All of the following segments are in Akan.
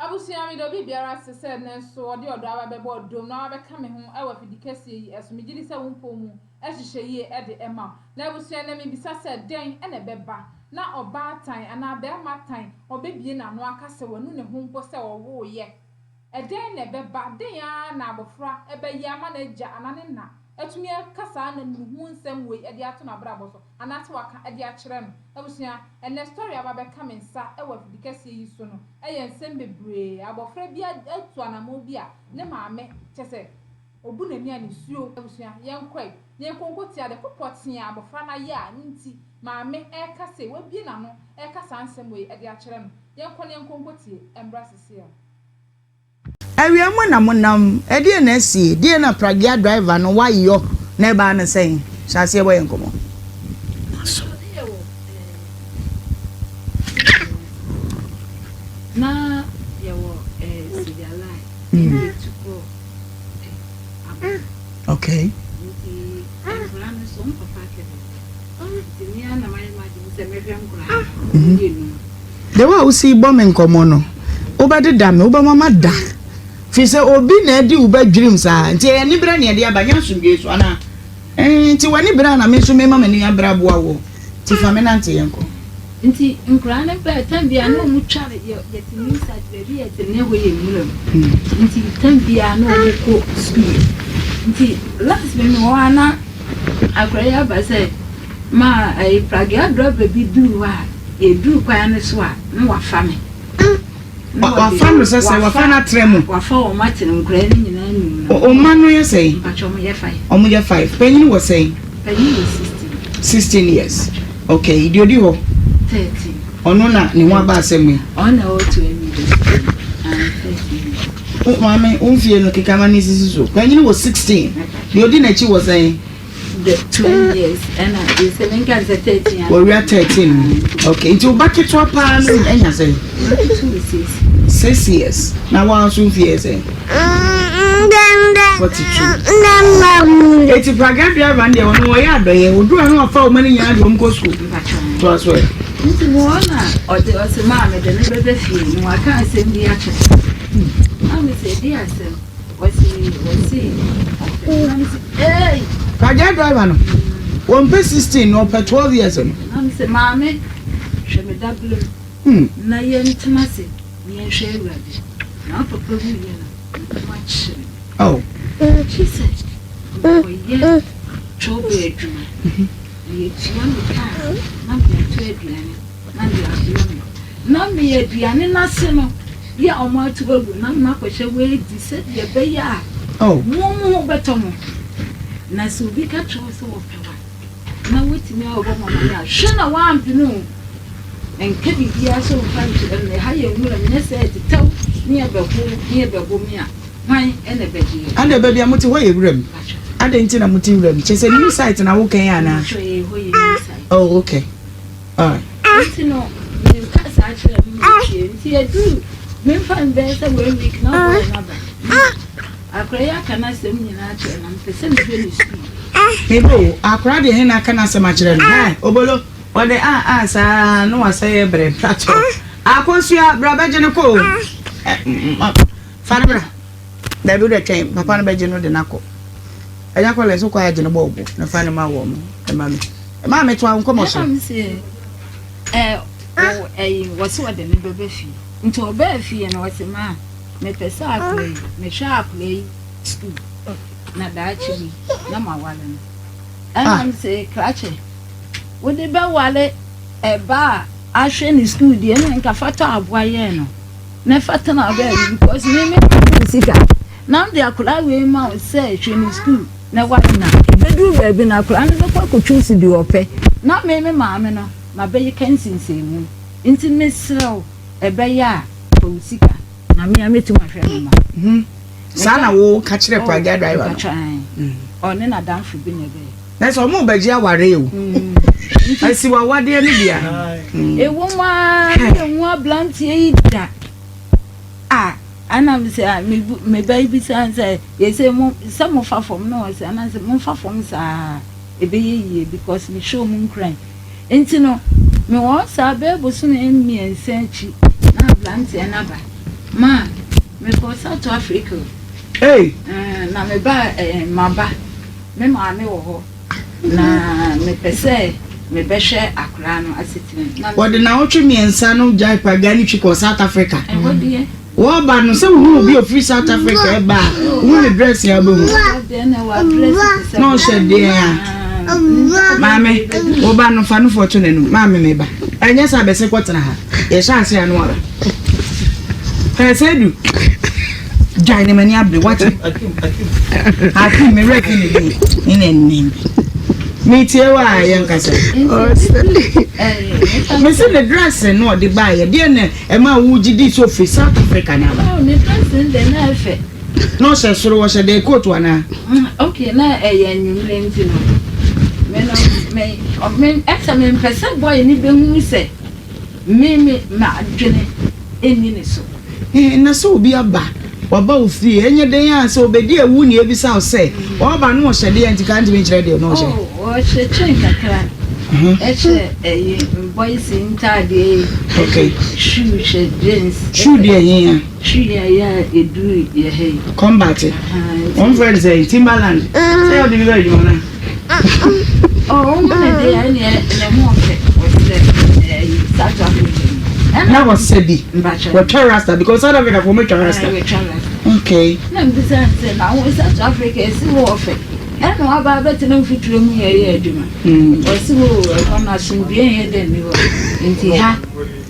Abusua, meda obi biara ase sɛ nnɛ nso ɔde ɔdɔ aba bɛbɔ ɔdom na wabɛka me ho wɔ afidi kɛseɛ yi so. Megye di sɛ wo mpɔw mu hyehyɛ yie de ma wo. Na abusua, nnɛ mebisa sɛ dɛn na ɛbɛba na ɔbaatan anaa barima tan ɔbɛbue n'ano aka sɛ wanu ne ho mpo sɛ ɔwooyɛ? Ɛdɛn na ɛbɛba? Dɛn ara na abɔfra bɛyɛ ama n'agya anaa ne na atumi aka saa nnuhu nsɛm wei de ato n'abrabɔ so anaasɛ waka de akyerɛ no? Abusua, ɛnnɛ story a aba abɛka me nsa wɔ afidi kɛseɛ yi so no yɛ nsɛm bebree. Abɔfra bi atu anammɔn bi a ne maame, kyerɛ sɛ, ɔbu n'ani a nisuo. Abusua, yɛnkɔ ɛ, na yɛnkɔ nkɔtie ade ko pɔtee a abɔfra no ayɛ a ne nti maame reka sei, wabue n'ano reka saa nsɛm wei de akyerɛ no. Yɛnkɔ na yɛnkɔ nkɔtie mmra seesei ara. Awia mu na monam, ɛdeɛn na asie? Deɛn na pragea driver no wayɔ na ɛbaa no sɛn? Hyɛ aseɛ bɔ yɛn nkɔmmɔ. Na yɛwɔ Sigalai ɛna yɛtu kɔ Abo. Okay. Nti nkwadaa no nso wɔn papa ahwɛ baabi. Nti me ara na mayɛ m'adwene sɛ mɛhwɛ nkwadaa no wɔn yɛ num. The way a wosi bɔ me nkɔmmɔ no, wobɛdeda me, wobɛma mada. Firi sɛ obi na adi wo ba dwirim saa. Nti ɛyɛ aniberɛ na yɛde aba, nyɛ asomdwoeɛ so anaa? Ɛɛ, nti w'ani bere a na me nso mema m'ani abere aboa woɔ. Nti fa me nante yɛnkɔ. Nti nkwadaa no bɛɛ tam biara na wɔn tware yɛ yɛte new site baabi yɛte ne hɔ yɛ nwura mu nti tam biara na wɔn kɔ sukuu nti last mi wɔ hɔ a na akwadaa yi aba sɛ ma ɛyi pragea drɔba bi duru hɔ a yɛduru kwan no so a na wafa me. Wafa no sɛ sɛ wafa no atra mu. Wafa wɔn atena nkwadaa no nyinaa num no. Ɔma no yɛ sɛn? Mpakyɛ wɔn yɛ five. Wɔn yɛ five. Panyin wɔ sɛn? Panyin wɔ 16. 16 years. Okay, deɛ odi hɔ? 13. Ɔno na ne ho aba asɛm yi. Ɔno na ɔwɔ 12 years. Ah, 13 years. Wo maame, wo mfie no keka ma ne sisi so. Panyin wɔ 16. Deɛ odi n'akyi wɔ sɛn? The 12 years ɛna yɛsɛ menka sɛ 13. Wɔwia 13 mu. Okay, nti wo ba ketewa paa no anya sɛn? Two 6 years. Na wɔn nso mfie yɛ sɛn? 42. Eti praga driver no deɛ ɔno ɔyɛ adɔyɛ. Oduru ano afa wɔn ani nyinaa de wɔn kɔ sukuu. Toa so ɛ. Nti mo hɔ na ɔde ɔsɛ maa me de ne bɛbɛ fie na waka asɛm bi akyerɛ. Na me sɛ ɛdi asɛm. Wɔsi wɔsi ɔpɛ na me sɛ ee. Pragya driver no wɔmpɛ 16 no ɔpɛ 12 years no. Na me sɛ maame hwɛ me dabere mu na yɛntena ase na yɛnhwɛ Awurade. Na wo papa wuiɛ no me ho akyere me. Oh. Gye sɛ mekɔyɛ twɔbɛ adwuma na yɛtua me ka a na mede atɔ aduane na mede abrɛ mo. Na meyɛ aduane no ase no yɛ a wɔato agu na makɔhyɛ hɔ adi sɛdeɛ ɛbɛyɛ a Oh. mo mo ho bɛtɔ mo. Na sɛ obi ka kyerɛ wo sɛ wɔpɛ wo a, na woatumi abɔ mo amanneɛ a, hwɛ na woampene o. Nka biribiara sɛ womfa nkyerɛ no. Ɛha yɛ nwuram, nyɛ sɛ ɛtetɛw ne yɛbɛho ne yɛbɛbo me a, hwan na ɛbɛgye yɛn? Adɛn, baabi a mote hɔ yɛ wuram? Adɛn nti na mote wuram? Kyerɛ sɛ new site na woka yi anaa? Mpakyɛ yɛ hɔ yɛ new site. Oh, okay. Alright. Nti no, meka saa kyerɛ no ma otie. Nti ɛduru memfa no bɛyɛ sɛ one week na ɔbɔɔ no aba. Akora yi aka n'asɛm nyinaa akyerɛ na mepɛ sɛ mehwɛ ne sukuu. Meba o, akora deɛ he na aka n'asɛm akyerɛ no? Hi, obolo, ɔde a a saa na wasɛe yɛ berɛ. Mpakyɛw. Akosua, bra bɛgye no kɔ o. Ɛ, fa no bra. Dabi wode twɛn, papa no bɛgye no de no akɔ. Agya Collins wokɔ a gye no bɔ wo bo na fa no ma wɔn ma me. Maa me toa wo nkɔmmɔ so. Ɛna me se ɛ o ɛyi wɔse wɔde ne bɛbɛ fie nti ɔbaa fie no wɔse maa mepɛ sɛ akora yi mehwɛ akora yi sukuu na daakye bi na mawale no. Ɛna me se krakye wode bɛwale ɛba a ahwɛ ne sukuu deɛ ɛna nka fa tɔ aboa yɛn no na fa tena baabi because me me sika na mede akwadaa wei ma wo sɛ hwɛ ne sukuu na ware na ɛbɛduru baabi no akwadaa no bɛkɔ akɔtwi si deɛ ɔpɛ na me me maame no mabɛyɛ ka nsinsɛnmu nti mesrɛ wo ɛbɛyɛ a fa wo sika na me a mɛtumi ahwɛ me ma. Saa na wo ka kyerɛ pragya driver no? Ɔne n'adamfo bi na ɛbɛyɛ. Na sɛ ɔmo bɛgye aware o. Asi w'awadeɛ no bia. Ɛwɔ mu ara ne yɛhu aberanteɛ yi da a ɛna me sɛ me ba yi bisa sɛ yɛsɛ mo sɛ mofa fam na ɔsɛ ɛna sɛ momfa fam saa ɛbɛyɛ yie because mehwɛ ɔmo nkuran nti no mewɔ saa bɛyɛ bosome mmiɛnsa akyi na aberanteɛ no aba. Ma, mekɔɔ South Africa o. Ei! Ɛɛ, na mebaa ɛɛ maba. Me maame wɔ hɔ, na mepɛ sɛ mebɛhwɛ akwadaa no asetena mu. Na Wɔde naawɔtwe mmiɛnsa no gyae paga no twi kɔɔ South Africa. Ɛhɔ deɛ. Wɔreba no, sɛ wohu obi a ofiri South Africa ɛba a, wohu ne dress a wobɛhu. Na ɔhyɛ deɛ a. Maame, wo ba no fa nufoɔ to n'anum. Maame me ba. Ɛnyɛ sɛ abɛsɛ kɔtena ha. Yɛhyɛ ase ano aba. Hɛ sɛ du. Gyae ne m'ani abere wate. Akim me werɛ fi ne din ne n'anim. Metie wo a yɛnkasa. Mese ne dress no ɔde baeɛ deɛ na Ɛma wo gye di sɛ ofiri South Africa na aba. Oh ne dressing de na ɛfɛ. Na ɔhyɛ soro ɔhyɛ dɛn coat anaa? Mm okay na ɛyɛ anwummerɛ nti no me no me me ɛsɛ me mpɛ sɛ boy no bɛhunu sɛ me me m'adwene ɛnni ne so. Ɛɛ na sɛ obi aba waba wo fie ɛnyɛ dɛn a sɛ obedi awu na ebisa wo sɛ ɔba no ɔhyɛ deɛ nti ka ntumi nkyerɛ deɛ na ɔhyɛ. Oh ɔhyɛ chain kakra ɛhyɛ ɛyi boys ntaadeɛ yi Okay. Shoe hyɛ jeans. Shoe deɛ hia. Shoe yɛ yɛ a eduru yɛ ha yi. Combat. Wɔn frɛ no sɛ Timberland. Sɛ ɔde bi bɛ adwuma na. Oh, wɔn mu na deɛ ɛne ne ho ɔfɛ wɔsɛ ɛyi South Africa. Na wɔsɛ bi. Wɔtwa rasta because South Africa fo wɔn twa rasta. Wɔtwa rasta. Okay. Na mbisa nsɛ na wɔn South Africa esi wɔ ɔfɛ. Ɛna waba abɛtena mfuturo mu yɛ yɛ adwuma. Ɔse oo ɛhɔ no asomdwoeɛ nyɛ dɛ nni hɔ nti ha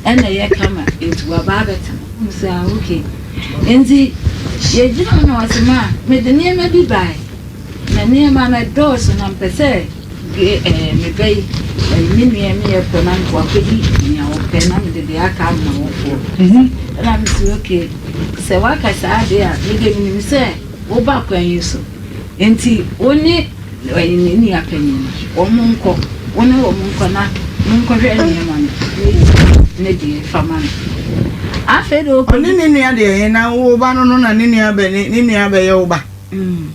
ɛna ɛyɛ kama nti waba abɛtena. Mese ah ok. Nti yɛgyina hɔ na ɔse ma mede nneɛma bi bae na nneɛma no ɛdɔɔso na mpɛ sɛ eh, me ba yi me nua mi yɛkɔ na nka wakɔdi nea ɔpɛ na mede deɛ aka ama wɔfoɔ. Ɛna mese ok sɛ waka saa deɛ a mede menim sɛ woba kwan yi so nti wo ne Ɔne ne nua panyin no, wɔnkɔ, wo ne wɔn nkɔ na monkɔhwɛ nneɛma no, na yi ne deɛ fa ma no. Afei de ɔkɔdi. Ɔne ne nua deɛ he, na wo ba no no na ne nua bɛ ne nua bɛyɛ wo ba. Mm.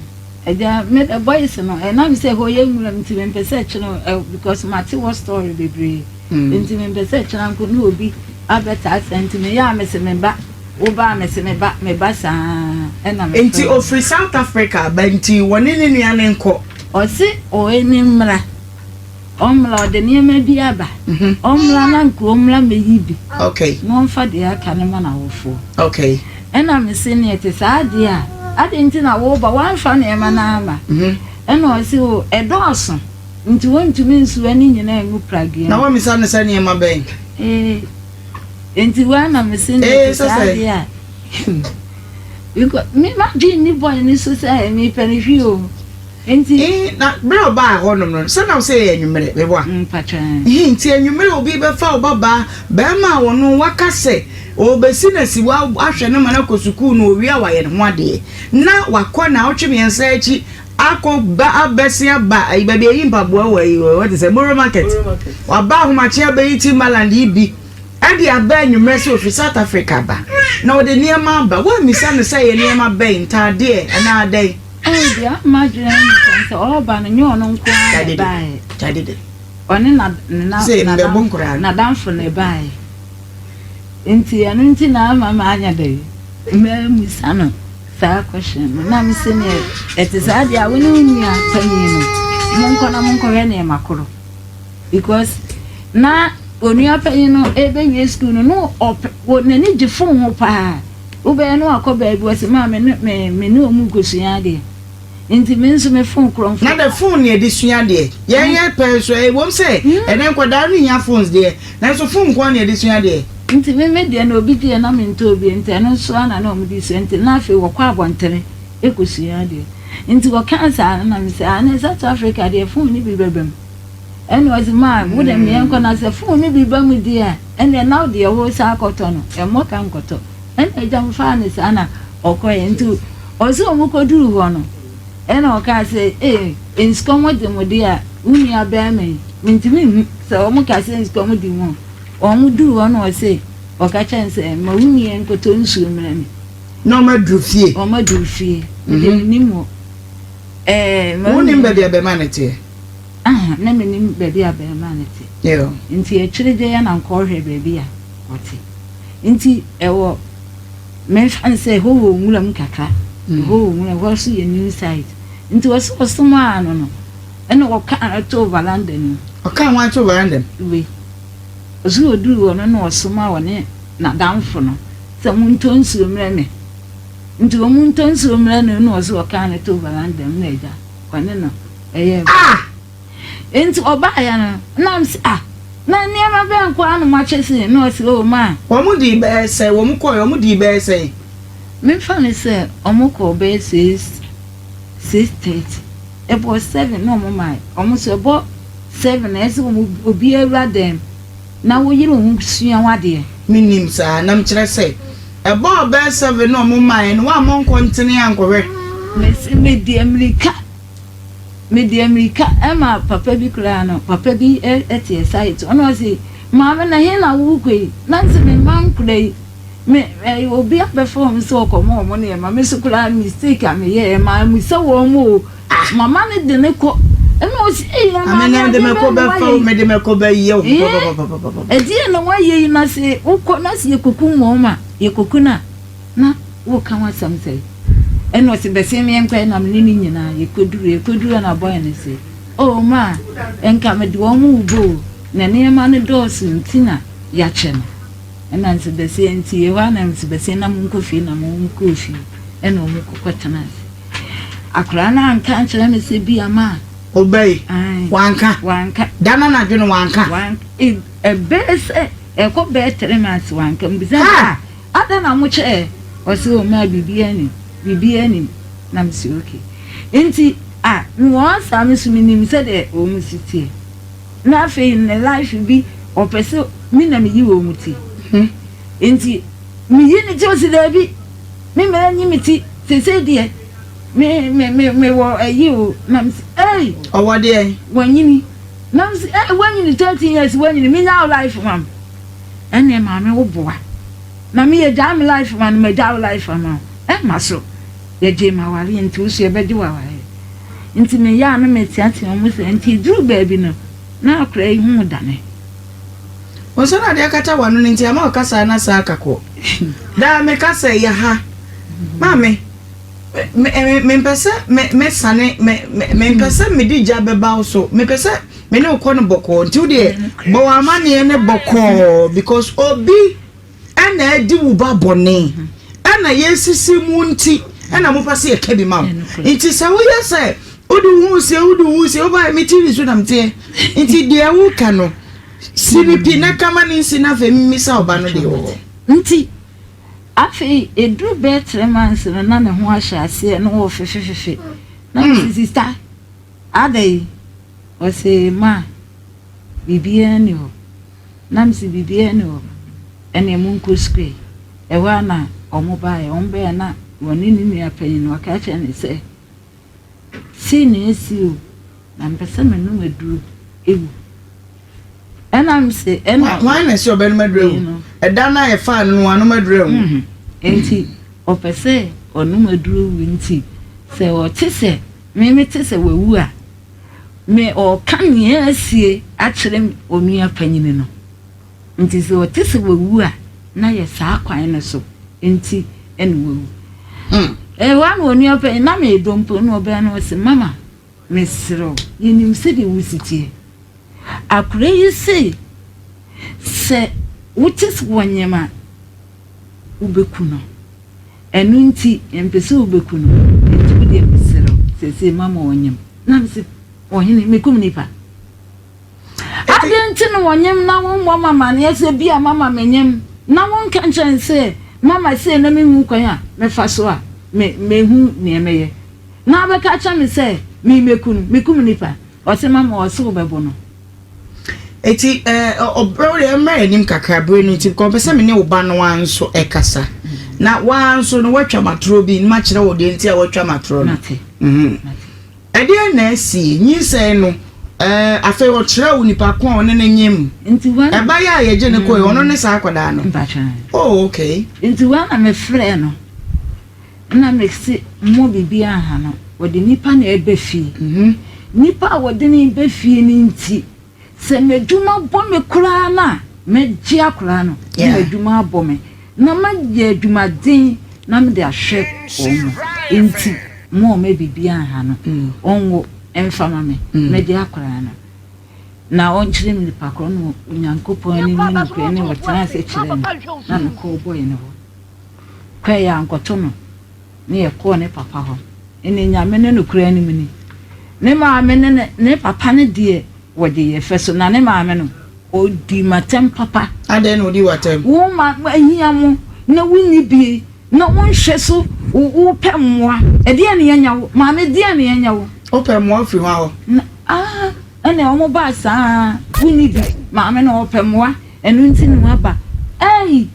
Agya, me de boys no, ɛnam sɛ hɔ yɛ nwuram nti mempɛ sɛ kyena ɛ because mate wɔ story bebree. Mm. Nti mempɛ sɛ kyena nko ne obi abɛtaataa nti meyɛ a mese me ba. Wo ba a mese me ba, me ba saa ɛna me Nti ofiri South Africa aba nti wɔne ne nua no nkɔ. Ɔse ɔne mmra, ɔmmra ɔde nneɛma bi aba, ɔmmra na nka ɔmmra mmɛyi bi Okay. na ɔmfa deɛ aka no ma n'awofoɔ. Okay. Ɛna mese neɛ ɛte saa deɛ a, adɛn nti na woba woamfa nneɛma no amma? Ɛna ɔse o ɛdɔɔso nti wɔntumi nsoa ne nyinaa ngu pragea Na mu. woammisa no sɛ nneɛma bɛn? Ee. Enti wei na mese no Ee, ɛte sɛ saa sɛ. deɛ a because me m'adwene nni boy no so sɛ mepɛ no hwee o enti. Ee, na bere a ɔbaa hɔnom no, sɛ na wo sɛ ɛyɛ anwummere, meboa? Mpakyɛ. Ehe, nti anwummere obi bɛfa wo babaa, barima a ɔno waka sɛ ɔrebɛsi no asiwa ahwɛ no ma no akɔ sukuu no, ɔwie a wayɛ ne ho adeɛ, na wakɔ naawɔtwe mmiɛnsa akyi akɔ ba abɛsen aba ayi baabi ayi mpaboa wɔ ayi wɔte sɛ Borough Market, waba ahomakye abɛyi Timberland yi bi. Ɛde aba anwummerɛ sɛ ɔfiri South Africa aba, na ɔde nneɛma aba. Woammisa no sɛ ɛyɛ nneɛma bɛn, ntaadeɛ anaa dɛn? Oh, deɛ ama adwene ne sɛ sɛ ɔreba no, nyɛ ɔno nko ara na ɛbaeɛ. Kyade de. Ɔne na, ne na, Sɛ mbɛbɔ nkoraa no. n'adamfo na ɛbaeɛ. Nti ɛno nti na ama manyɛ dɛn, mammisa no saa question no. Na mese neɛ ɛte saa deɛ a, wo ne wo nua panyin no, monkɔ na monkɔhwɛ nneɛma korɔ. Because na onua panyin no ɛbɛwie school no no ɔpɛ wɔ n'ani gye phone ho paa wobɛyɛ no akɔ baabi wɔsi maa me ne me me ne wɔn kosua adeɛ nti me nso me phone korɔmfo. Na the phone na yɛde sua adeɛ yɛn yɛ pɛ nso ɛwom sɛ ɛnɛ nkwadaa no hia phones deɛ nanso phone nko ara na yɛde sua adeɛ. Nti me me deɛ na obi gyeɛ na me ntɔ obi nti ɛno nso ara na na wɔn de sua nti na afei wɔkɔ abɔntene kosua adeɛ nti wɔkaa saa no na me sɛ ah ne South Africa deɛ phone no bi bɛba mu. Ɛna ɔse maa wo dɛm yɛnkɔ na sɛ phone no bi ba mu deɛ a ɛneɛ na wo deɛ wo san akɔtɔ no ɛmmɔ ka nkɔtɔ. Ɛna agya mo faa no saa na ɔkɔeɛ nti ɔse ɔmo kɔduru hɔ no ɛna ɔkaa sɛ ee nsukɔm de mo deɛ a wo nua bɛɛma yi mentumi nhu sɛ ɔmo ka sɛ nsukɔm de mo ɔmo duru hɔ na ɔse ɔka kyerɛ no sɛ ma wo nua nkɔtɔ nsuo mmrɛ me. Na ɔmo aduru fie. Ɔmo aduru fie. Medeɛ menim hɔ. Ɛɛ ma wo Wonim baabi a bɛɛma no teɛ? Aha, na mennim baabi a abarimaa no te. Nti akyire gye yɛ na nkɔɔhwɛ baabi a ɔte. Nti ɛwɔ Memfa no sɛ ɛhɔ wɔ nwura mu kakra, ɛhɔ wɔ nwura mu, ɛhɔ nso yɛ new site. Nti ɔse ɔsomaa no no, ɛna ɔkaa no too veranda no mu. Ɔkaa hwan too veranda mu? Wei. Ɔse ɔduruu hɔ no na ɔsomaa ɔne n'adamfo no sɛ montɔ nsuo mmrɛ me. Nti wɔn ntɔ nsuo mmrɛ no na ɔse ɔkaa no too veranda mu na agya ɔne no ɛyɛɛ Ah! Enti ɔbaeɛ no, na mese, Ah, na nneɛma bɛn nko ara na moakyɛ sei? Na ɔse, Oh, ma. Wɔn dii bɛyɛ sɛn? Wɔn kɔeɛ, wɔn dii bɛyɛ sɛn? Memfa no sɛ wɔn kɔɔ bɛyɛ six, 6:30. Ɛbɔɔ seven na wɔn mae. Wɔn nso ɛbɔ seven a, ɛsɛ sɛ wɔn, obiara wura dan mu na woyere wo ho sua w'adeɛ. Mennim saa, na mekyerɛ sɛ, ɛbɔɔ bɛyɛ seven na wɔn maeɛ no, woammɔ nkɔntene ankɔhwɛ? Mese, mede ammirika. Mede amirika ma papa bi koraa no, papa bi te site ɔno ɔse, maame na he na wokɔ yi? Na nse me mma nkora yi, me obi abɛfa wɔn sɛ ɔkɔma wɔn nneɛma, me so koraa mistake a meyɛɛ mammisa wɔn o, mama no de ne kɔ, ɛna ɔse, ei na maame adeɛ bɛn na woayɛ yi? Mede mɛkɔ bɛyɛ wo papapapapa. Ɛdeɛn na woayɛ yi na se wokɔ na se yɛkɔkum wɔn a, yɛkɔku no a, Na woreka ho asɛm sɛn? Ɛna ɔse bɛsen me yɛnkɔ ɛna me ne no nyinaa yɛkɔduru yɛkɔduru ɛna boy no se oh ma nka mede wɔn rebɔ o na nneɛma no dɔɔso nti na yɛakyɛ no ɛna nse bɛsen nti ɛhɔ a na nse bɛsen na monkɔ fie na monkɔɔ fie ɛna wɔn kɔkɔ tena ase akwadaa no anka ankyerɛ me sɛ bi ama Ɔbɛyi wanka wanka da no anadwo no wanka wanka ɛbɛyɛ sɛ ɛkɔ bɛyɛ 3 months wanka mbisa ah Adɛn na mo kyɛɛ? Ɔse oh maa biribiaa nnim, biribiaa nnim. Na me se okay. Nti ah me wɔ hɔ saa me nso me nim sɛdeɛ wɔn si teɛ. Na afei ne life bi ɔpɛ sɛ me na me yi wɔn ti. Nti me yi ne ti ɔse daabi me mmerɛ nyi me ti seesei deɛ me me me me wɔ ayi o. Na me se ei. Ɔwɔ deɛn? Wanyini. Na me se ei wanyini 13 years wanyini me nya wo life ma me. Ɛneɛ maame wo boa na me yɛ gyaa me life ma no ma gyaa wo life ama wo ɛmma so yɛ gyee ma awareɛ nti wo so yɛ bɛgye wo awareɛ nti me yɛ a na me teatea wɔn sɛ nti eduru baabi no na akora yi ho dane. Wo nsa na ade akata w'ano no nti ama wo kasa no asan aka kɔ. Daa meka sɛ yɛ ha. Maame, me, me, mempɛ sɛ me, mesane, me, me, mempɛ sɛ mede gya bɛba wo so. Mepɛ sɛ me ne wo kɔ no bɔkɔɔ. Nti wo deɛ, bɔ w'amanneɛ no bɔkɔɔ because obi ɛna adi wo ba bɔne. Ɛna yɛsisi mu nti, ɛna mopɛ sɛ yɛka bi ma wo. Nti sɛ woyɛ sɛ wode wo ho sie, wode wo ho sie, wobaeɛ me TV so na meteɛ. Nti deɛ woka no, si no pi na kama no nsi na afei mmisa wo ba no deɛ wɔ hɔ. Nti Afei ɛduru bɛyɛ 3 months no na ne ho ahyɛ aseɛ na ɔfefefefe na mese sista adɛn ɔse ma biribiara nni hɔ na mese biribiara nni hɔ ɛneɛ monkɔ sukuu ɛhɔ a na ɔmo baeɛ ɔmo baeɛ na wɔne ne nua panyin no ɔka kyerɛ ne sɛ Sei na asi o, na mepɛ sɛ menom aduro wu. Ɛna mese ɛna. Hwan na ɛsɛ ɔbɛnom aduro awu? Ɛda no a yɛfaa no no wanom aduro anwu. Mhm. Nti ɔpɛ sɛ ɔnom aduro wu nti sɛ ɔte sɛ me mete sɛ wawu a me ɔka nea asie akyerɛ onua panyini no. Nti sɛ ɔte sɛ wawu a, na yɛ saa kwan no so nti na wawu. Ɛhɔ ara na onua panyin, na meredɔ mpo, na ɔbɛn no ɔse, Mama, mesrɛ wo, yɛnim sɛdeɛ wo si teɛ. Akora yi se, sɛ wote sɛ wɔnyem a, wobɛku no. Ɛno nti, yɛmpɛ sɛ wobɛku no. Nti wo deɛ mesrɛ wo, seesei mama ɔnyem. Na mese, Ɔhene, mekum nipa? Adɛn nti na wɔnyem na wommɔ me amanneɛ sɛ bi a mama menyem, na wonka nkyerɛ me sɛ mama sei na menhu kwan a mɛfa so a me mehu nea mɛyɛ, na wobɛka akyerɛ me sɛ memmɛku no, mekum nipa? Ɔse mama ɔse wobɛbo no. Eti eh, ɔbrɛ wo deɛ mmra anim kakra bere no nti because ɔpɛ sɛ me ne wo ba no ara nso ɛkasa na waa nso no woatwa matorɔ bi na makyerɛ wo deɛ nti a woatwa matorɔ no. Mate. Mhm. Mate. Ɛdeɛn na asie? Nyinsɛn no, ɛɛ, afei ɔkyerɛɛ onipa ko a ɔne no nyem. Nti hɔ na. Ɛbaeɛ a yɛgye no kɔe, ɔno ne saa akwadaa no? Mpakyɛ. Oh, okay. Nti hɔ na mefrɛɛ no, na mese mmɔ biribiara nha no, wɔde nipa na ɛba fie. Nipa a wɔde no ba fie no nti, sɛ m'adwuma bɔ me koraa no a, mɛgye akwadaa no, na m'adwuma abɔ me. Na mayɛ adwumaden na mede ahwɛ wɔn. Enti mo a ɔmma biribiara nha no, ɔnwo mfa ma me, mɛgye akwadaa no. Na ɔnkyerɛ me nipa korɔ no Onyankopɔn anim ne nokorɛ ne ɔtenaa ase kyerɛɛ me, na mekɔɔ bɔe no hɔ. Kɔɛ ankɔto no, ne yɛkɔɔ ne papa hɔ. Ɛnna Nyame ne nokorɛ anim ni. Ne maame ne ne papa no deɛ wɔgye yɛ fɛ so, na ne maame no, ɔdi m'atɛm papa. Adɛn na ɔdi w'atɛm? Wo ma ahia mo na wonni bie na wonhwɛ so wopɛ mmoa. Ɛdeɛn na yɛnyɛ wo? Maame, deɛn na yɛnyɛ wo? Wopɛ mmoa firi hwan hɔ? Na ah, ɛnna wɔn baa saa, wonni bi. Maame no ɔpɛ mmoa, ɛno nti na waba. Ei!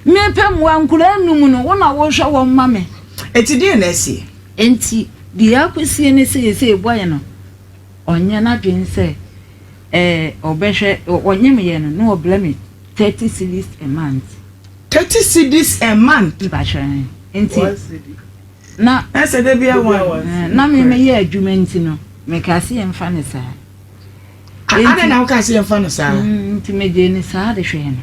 Mepɛ mmoa, nkwadaa nnum no, wo na wohwɛ wɔn ma me. Enti deɛn na asie? Enti deɛ akɔsie ne sɛ, seesei boy no, ɔnyɛ n'adwene sɛ ɛɛ ɔbɛhwɛ, ɔnyem yɛ no na ɔbrɛ me 30 cedis a month. 30 cedis a month? Mpakyɛ, nti na. Ɛsɛ da bia one. Na me meyɛ adwuma nti no, mekaa sɛ yɛmfa no saa. Adɛn na wokaa sɛ yɛmfa no saa? Nti megyee no saa de hwɛɛ no.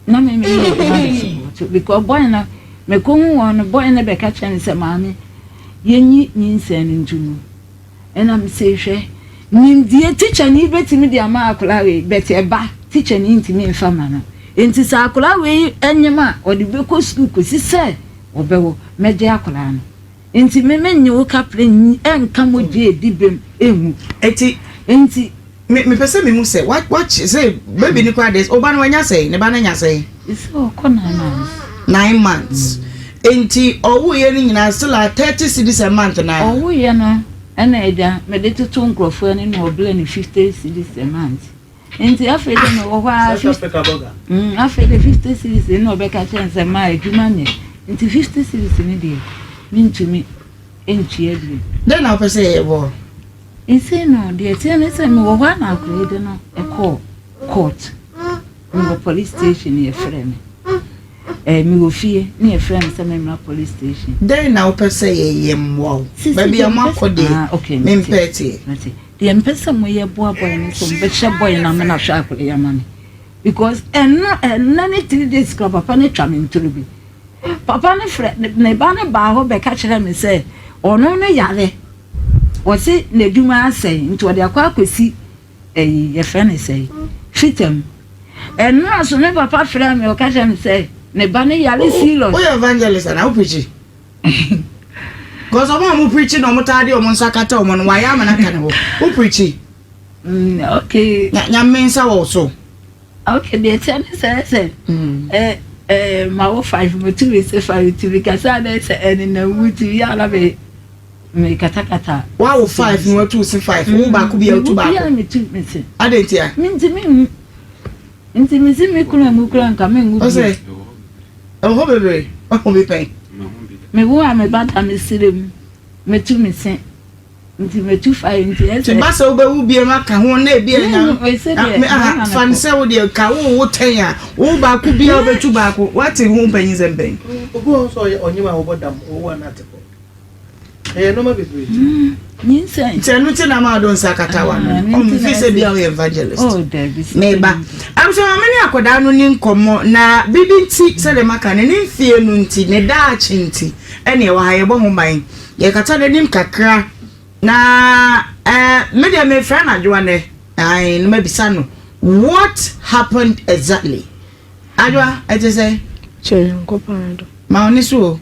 Na me meyɛ adwuma de support because boy no mekɔhu wɔn no boy no bɛka kyerɛ me sɛ maame yɛnyi nyinsɛn no nto mu ɛna me sɛ hwɛ nimdeɛ teacher ni bɛtumi de ama akwadaa wei but ɛba teacher ni ntumi mfa ma no nti sɛ akwadaa wei nyem a ɔde bɛkɔ sukuu kɔsi sɛ ɔbɛwɔ mɛgye akwadaa no nti me menye wo kaprɛ nka mogya ɛdi bem ɛnwu Eti nti Me mepɛ sɛ mehu sɛ wa wakye sɛ baby no koraa deɛ ɔba no wanya sɛn ne ba no anya sɛn. Sɛ ɔkɔ nine months. Nine months nti ɔwoyɛ no nyinaa still a 30 cedis a month na. Ɔwoyɛ no ɛna agya mede toto nkurɔfoɔ ani na ɔbrɛ no 50 cedis a month nti afei de mewɔ hɔ ara South Africa burger. Afei de 50 cedis na ɔbɛka kyerɛ no sɛ maa adwuma nyɛ nti 50 cedis no deɛ mentumi ntua bio. Dɛn na wopɛ sɛ yɛyɛ bɔ? Nsei no, deɛ ɛteɛ ne sɛ mewɔ hɔ a na akwadaa yi de no kɔɔ court. Mewɔ police station na yɛfrɛ me. Eh, mewɔ fie na yɛfrɛ me sɛ memmra police station. Dɛn na wopɛ sɛ yɛyɛ mmoa wo? Sisi Baabi deɛ a mepɛ moakɔ sɛ deɛ, ah, okay, mate. mempɛ teɛ. Mate. Deɛ mepɛ sɛ moyɛ boaboa ne sɛ mobɛhyɛ boy no amena ahwɛ akwadaa yi ama me. Because ɛno ɛnna ne 3 days kora papa no atwa me ntoro bi. Papa no frɛ ne ba no baa hɔ bɛka kyerɛ me sɛ ɔno no yare. Wɔse n'adwuma asɛe nti ɔde akɔ akɔsi ɛyi yɛfrɛ no sɛe fitam. Ɛnora so me papa frɛ me ɔka kyerɛ me sɛ ne ba no yare serious. Woyɛ evangelist anaa wo preachi? Because ɔmo a ɔmo preachi na ɔmo taa de ɔmo nsa kata ɔmo no wayɛ ama no aka ne hɔ. Wo preachi? Okay. Nyame nsa wɔ wo so. Okay, deɛ ɛteɛ ne sɛ sɛ ɛ ɛ ma wo five mo tumi se five tumi kasa dɛ sɛ ɛnenam mu tumi yɛ ana me me katakata. Wa wo five na watu se five wo baako bi a wotu baako. Bi a metu me se. Adɛn ntia? Me ntumi nwu. Nti me se me kunu anwu koraa nka me nwu bio. Ɔsɛ ɛwɔ hɔ bebree wahu bi pɛn. Me wo a me ba da me srɛ mu metu me se. Nti metu fae nti ɛsɛ. Nti ba sɛ wobɛwu biam aka ho na ebi anya aha fa no sɛ wo deɛ ka wo wo tɛn a wo baako bia wobɛtu baako wate ho mpanyin sɛ mpɛn. Obi wɔ hɔ nso ɔyɛ ɔnyem a wɔbɔ dam ɔwɔ a na ate kɔ ɛyɛ nneɛma bebree. Nyinsɛn. Nti ɛno ti na ma ɔdo nsa kata wa no ɔmo fi sɛ bia ɔyɛ evangelist. Oh dabi. Meba. Abusua maame ne akwadaa no ni nkɔmɔ na bibi nti sɛdeɛ maka no ne mfie no nti ne daakye nti ɛne ɛwɔ ha yɛbɔ ho ban. Yɛkata n'anim kakra na eh, me deɛ mefrɛ no Adwoa nɛ, ae, na mabisa no what happened exactly. Adwoa, ɛte sɛ? Kyerɛ Nyankopɔn adom. Ma wo ne so o.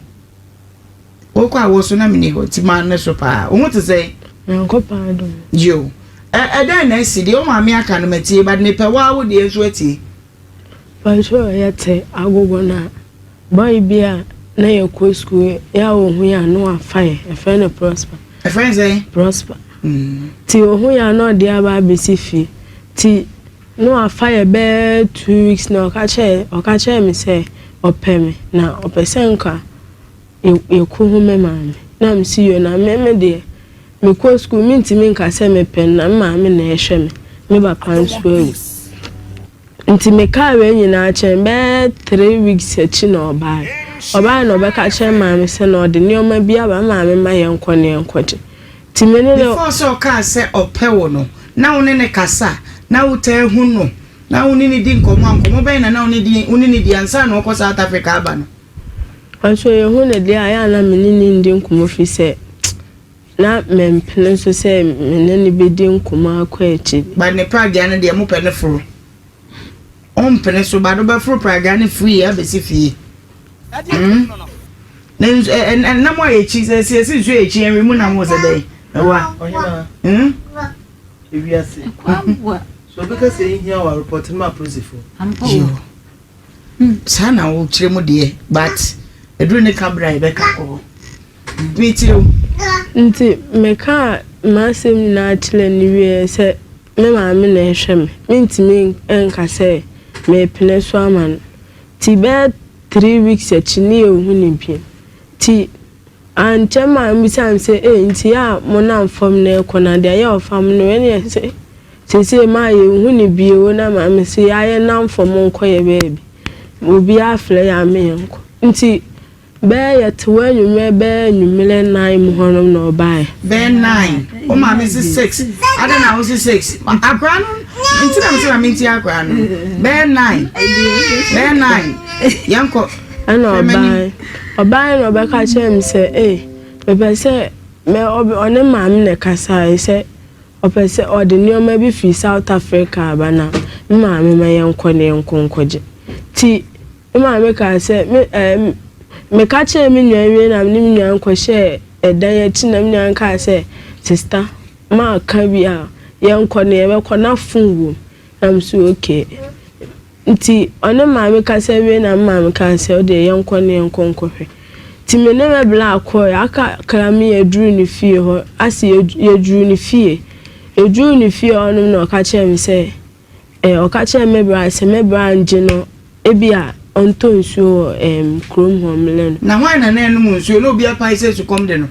Wokɔ a wo so na menni hɔ nti ma ne so paa. Wo ho te sɛ? Nyankopɔn adom. Yo. Ɛ ɛdɛn na asi? Deɛ wo maame aka no matie but mepɛ wo ara wo deɛ nso atie. Patrol yɛtse agogo no a, boy bi a na yɛkɔ skuul yɛ a ohu yɛn a na ɔafa yɛn, yɛfrɛ no Prosper. Yɛfrɛ no sɛn? Prosper. Ntsi ohu yɛn a na ɔde yɛn aba abesi fie. Ntsi na ɔafa yɛn bɛyɛ 2 weeks na ɔka kyerɛɛ ɔka kyerɛɛ me sɛ ɔpɛ me na ɔpɛ sɛ nka yɛkohu me maame. Na mese yoo na me me deɛ mekɔ skuul mentumi nka sɛ mepɛ no na me maame na ɛhwɛ me, me papa nso awu. Nti mekaa wei nyinaa kyerɛ no, bɛyɛ 3 weeks akyi na ɔbaeɛ. Ɔbaeɛ na ɔbɛka kyerɛ maame sɛ na ɔde nneɛma bi aba, me maame ma yɛnkɔ na yɛnkɔgye. Nti me ne no. Before sɛ ɔkaa sɛ ɔpɛ wo no, na wo ne no kasa? Na wotaa hu no? Na wo ne no di nkɔmmɔ a, nkɔmmɔ bɛn na na wo ne di, wo ne no di ansa na ɔkɔ South Africa aba no? Ɔnso yɛhu no deɛ a, ɛyɛ a na me ne no nni nkɔmmɔ firi sɛ na mempene so sɛ me ne no bɛdi nkɔmmɔ akɔ akyiri. But ne pragea no deɛ mopɛ ne foro. Wompene so but wobɛforo pragea no free abɛsi fie. Hmm? Na nsu ɛ ɛ nam a yɛkyi sɛ sɛ yɛsi nsuo yɛkyi ɛnwe mu nam wɔ sɛ dɛn? Ɛwa. Ɔhemaa. Hmm? Ewiase. So obi ka sɛ ehia wa report no ma apolisifo. Ampa o. Saa na wokyerɛ mu deɛ but ɛduru ne ka berɛ a yɛbɛka kɔ hɔ. Metie o. Nti mekaa m'asɛm nyinaa kyerɛɛ no wieɛ sɛ me maame na ɛhwɛ me, mentumi nka sɛ merepene so ama no. Nti bɛyɛ tree weeks akyi ne yɛnhu no bio. Nti ankyɛ maa mbisaa no sɛ ei nti yɛ a monam fam na ɛkɔ no adeɛ a yɛ a ɔfa mo no ɛne sɛ seesei maa yɛnhu no bio na maame se yɛ a yɛnam fam nkɔ yɛ baabi. Obiara frɛ yɛ a me yɛnkɔ. Nti Bɛyɛ yɛte hɔ anwummerɛ bɛyɛ anwummerɛ nan mu hɔnom na ɔbaeɛ. Bɛyɛ nine wo maame si six adɛn na wo si six akwadaa no nti na mesɛ ma mentie akwadaa no bɛyɛ nine bɛyɛ nine yɛnkɔ. Ɛna ɔbaeɛ ɔbaeɛ na ɔbɛka kyerɛ me sɛ ee mepɛ sɛ mɛ ɔne maame na ɛkasaeɛ sɛ ɔpɛ sɛ ɔde nneɛma bi firi South Africa aba na me maame ma yɛnkɔ na yɛnkɔ nkɔgye ti. Me maame kaa sɛ, me ɛɛ meka kyerɛɛ me nua wie na me ne me nua no kɔhyɛɛ ɛdan akyi na me nua no kaa sɛ, sista, maka bi a, yɛnkɔ no yɛbɛkɔ na fon wom. Na me so okay. Nti ɔne maame kasa wie na me maame kaa sɛ ɔdeɛ yɛnkɔ no yɛnkɔ nkɔhwɛ. Nti me ne me bla kɔɛ, aka kakra me yɛduru ne fie hɔ, ase yɛduru ne fie. Yɛduru ne fie hɔnom na ɔka kyerɛɛ me sɛ, Ɛ, ɔka kyerɛɛ me bra sɛ me bra ngye no, ebia ɔntɔ nsuo wɔ ɛɛm kurom hɔ mmrɛ no. Na hwan na na ɛnom nsuo? Na obi apae sɛ sukɔm de no.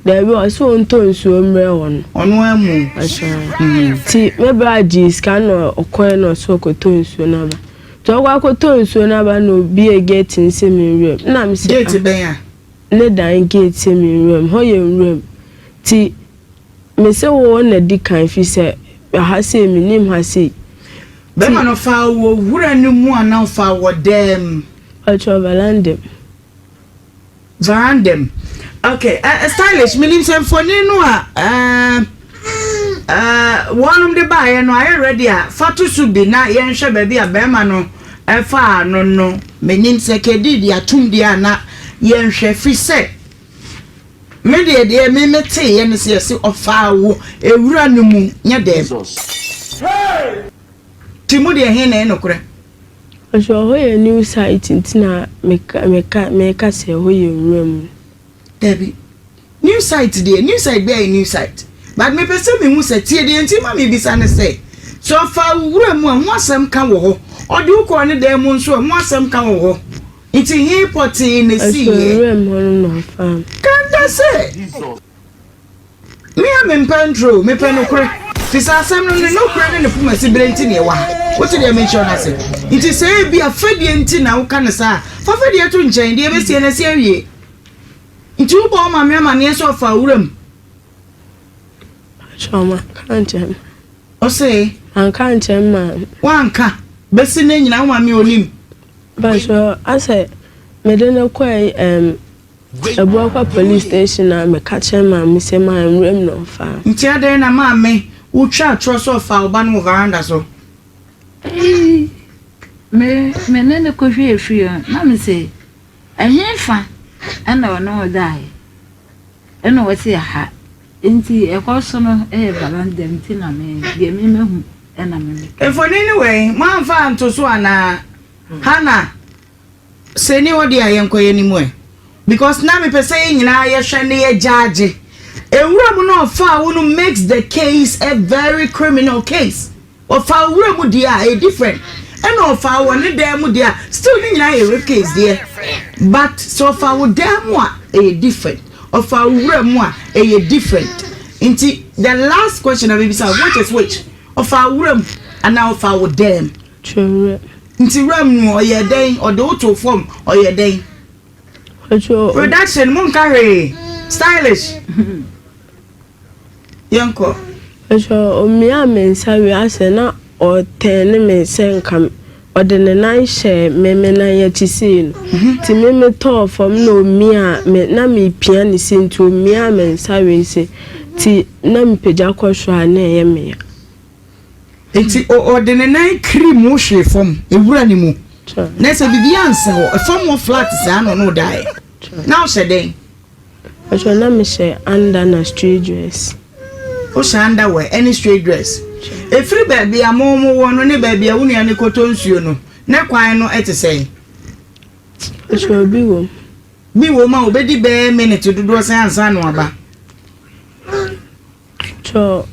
Daabi, ɔse ɔntɔ nsuo mmrɛ wɔn. Ɔno ammu. Ɔhyɛ. Nti me bra gyee sika na ɔkɔɛ na ɔse ɔkɔtɔ nsuo no aba. Nti ɔkɔ akɔtɔ nsuo no aba na obiee gate no sɛ menwura mu. Nna mese ah. Gate bɛn a? Ne dan gate sɛ menwura mu. Hɔ yɛ nwura mu. Nti Me se wo na di kan fi sɛ ha sei me nim ha sei. Bɛma no faa wɔ wura no mu anaa ɔfaa wɔ dɛm? Ɔkyerɛ veranda mu. Veranda mu. Okay, uh, stylish, menim sɛ mfoni no a uh, uh, wɔnom de baeɛ no ayɛ ready a fa to so bi na yɛnhwɛ baabi a bɛrima no ɛfaa no no. Menim sɛ kɛdi de atom deɛ a na yɛnhwɛ fi sɛ Me deɛ deɛ me me teeɛ ne sɛ yɛse ɔfaa wo ewura no mu nyɛ dɛm. Nti mo deɛ he na ɛyɛ nokorɛ? Ɔsɛ ɔhɔ yɛ new site nti na meka meka meka sɛ ɛhɔ yɛ nwura mu. Dabi new site deɛ new site biara yɛ new site but mepɛ sɛ mehu sɛ tie deɛ nti ma mebisa ne sɛ sɛ ɔfaa wo wura mu a ho asɛm ka wɔ hɔ ɔde wo kɔɔ ne dan mu nso a ho asɛm ka wɔ hɔ. Nti he pɔtee na Ɛso esiiɛ? nwuram hɔ no na ɔfaa me. Kanda sɛ, Me a mempɛ ntoro o, mepɛ nokorɛ. Firi sɛ asɛm no, ne nokorɛ ne ne pomasiberɛ nti na yɛwɔ ha. Wote deɛ mekyerɛ no ase? Nti sɛ ebia fɛdie nti na woka no saa a, fa fɛdie to nkyɛn, deɛ ɛbɛsie no asi awie. Nti wobɔ wo maame amaneɛ sɛ ɔfaa wuram? Patrɔ, manka ankyerɛ me. Ɔse? Manka ankyerɛ me maame. Woanka? Bɛsi nnɛ nyinaa wo maame ɔnim? Mpakyɛw asɛ mede no kɔe ɛɛm Abuakwa police station a meka kyerɛ maame sɛ maa nwuram na ɔfaa. Nti adɛn na maame wo twa atorɔ sɛ ɔfaa wo ba no wɔ veranda so? Eii me me ne no kɔhwɛɛ fie no na me se ɛhefa ɛna ɔne wo daeɛ ɛna ɔse ɛha nti ɛhɔ so no ɛyɛ veranda nti na me deɛ me mahu ɛna me meka. Mfoni no wɛn? Moamfa anto so anaa? Hannah, sɛ ni hɔ deɛ a yɛnkɔ yɛn anim ɛ. Because na mepɛ sɛ yɛn nyinaa yɛhwɛ na yɛgyaagye. Nwura mu na ɔfaa wo no makes the case a very criminal case. Ɔfaa wo wura mu deɛ a ɛyɛ different. Ɛna ɔfaa wɔ ne dan mu deɛ a still ne nyinaa yɛ rape case deɛ. But sɛ ɔfaa wo dan mu a ɛyɛ different. Ɔfaa wo wura mu a ɛyɛ different. Nti the last question a mebisa which is which? Ɔfaa wo wura mu anaa ɔfaa wo dan mu? Kyerɛ wura. Nti wura mu no ɔyɛɛ dɛn? Ɔde wo too fam ɔyɛɛ dɛn? Production mo nka hwee stylish yɛnkɔ. Ɔkyerɛ omiaa me nsa wie asɛ na. ɔtɛne me sɛ nka ɔde ne nan hyɛɛ me me nan akyi sei no. Nti me metɔɔ fam na omiaa me na mepia ne sei nti omiaa me nsa wei sei nti na mepagya kɔ soro a na ɛyɛ me ya. Nti ɔde ne nan kiri mu hwee fam ewura ne mu. Na sɛ biribi ansa hɔ, fam hɔ flat saa na ɔne wo daeɛ. Na wohyɛ dɛn? Ɔkyerɛ na mehyɛ under na straight dress. Wohyɛ underwear ɛne straight dress. Ɛfiri baabi a mo mo wɔ no ne baabi a wo nua no kɔtɔ nsuo no, ne kwan no te sɛn? Ɔkyerɛ obi wɔ mu. Bi wɔ mu a obɛdi bɛyɛ minute dodoɔ sɛn ansa na waba? Kyerɛ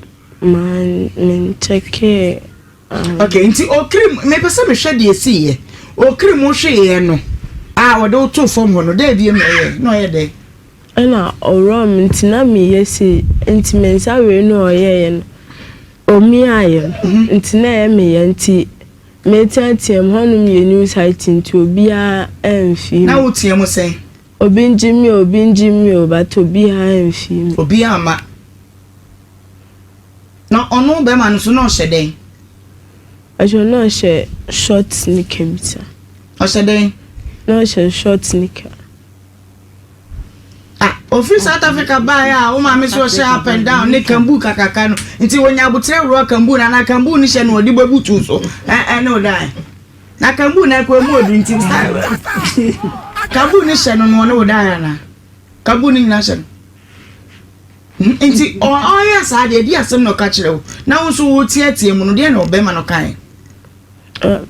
maa menkyɛkee. Okay, nti okiri mu mepɛ sɛ mehwɛ deɛ esiiɛ. Okiri mu hweeɛ no a ɔde wo too fam hɔ no, dɛn bio na ɔyɛɛ? Na ɔyɛ dɛn? Ɛna ɔworɔɔ me nti na meyɛ sei, nti me nsa wei no a ɔyɛeɛ no, ɔmiaeɛ no, nti na ɛyɛ me ya nti meteateam, hɔnom yɛ new site nti obiara amfii me. Na woteam sɛn? Obi ngye me o, obi ngye me o, but obiara amfii me. Obiara amma. Na ɔno bɛrima no nso na ɔhyɛ dɛn? Ɔhyɛ na ɔhyɛ short nika bi sa. Ɔhyɛ dɛn? Na ɔhyɛ short nika. Ah, ofiri South Africa baeɛ a wo maame so ɔhyɛ up and down ne kambu kakraka no nti wɔnya aboterɛ worɔ kambu no anaa kambu no hyɛ no ɔde bɛbutu so ɛne ɔdae na kambu no ɛkɔ mu odu nti kambu no hyɛ no no ɔne ɔdae anaa kambu no nyina hyɛ no. Nti ɔyɛ saa deɛ, ɛdi asɛm na ɔka kyerɛ wo, na wo nso woteatea mu no, deɛ na ɔbɛrima no kae?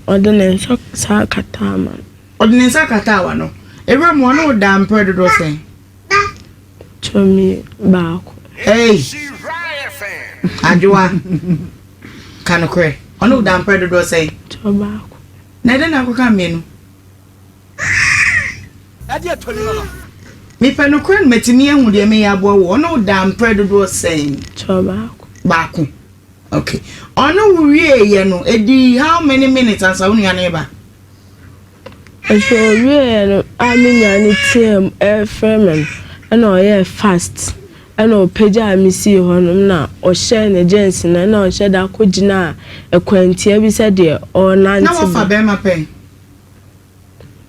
Ɔde ne nsa saa kataa ma no. Ɔde ne nsa kataa w'ano. Ewura mu ɔne wo daa mprɛ dodoɔ sɛn? Tumi baako. Hey! Adwoa, ka nokorɛ. Ɔne wo daa mprɛ dodoɔ sɛn? Tɔ baako. Na ɛdɛn na akɔka mmienu? Mepɛ nokorɛ no matumi ahu deɛ meyɛ aboa wo. Ɔne wo daa mprɛ dodoɔ sɛn? Kyɛ baako. Baako. Okay. Ɔne wo wieeɛ no, ɛdii how many minutes ansa wo nua no reba? Nso ɔwieeɛ no a me nua no teaam refrɛ me no, ɛna ɔyɛɛ fast ɛna ɔpagyaa me sii hɔnom na ɔhyɛɛ ne jeans no ɛna ɔhyɛ da kɔgyinaa ɛkwantia bi sɛdeɛ ɔrenante Na wafa bɛrima pɛn?